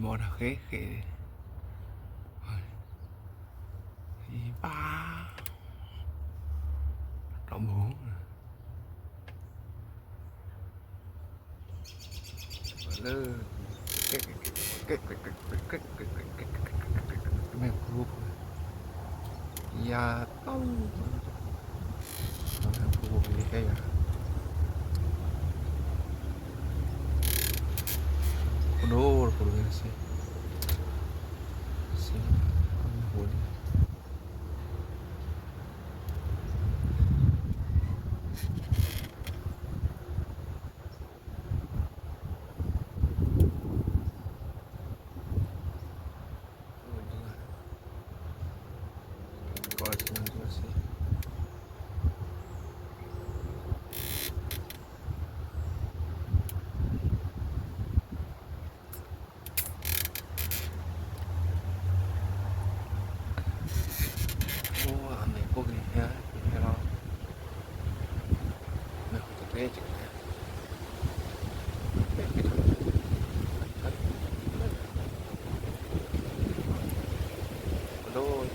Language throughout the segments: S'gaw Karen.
မ့ၢ်တၢ်ဃဲဃဲ, ပၢ်, တီၢ်ဘိ, လၢ မ့ၢ်ဖိ, ယၤတီၢ်, ဖိယဟဲယၤ, ဖိဒိၣ်, ဖိဒိၣ်စ့, စ့, ဖိဒိၣ် အိၣ်အမဲာ်ပိၢ်ကဟဲ, ဟဲလီၤ, မဲာ်ဟူတကျဲကလဲၣ်, ပဒိၣ်,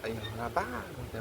အယၤဘၣ်တဲ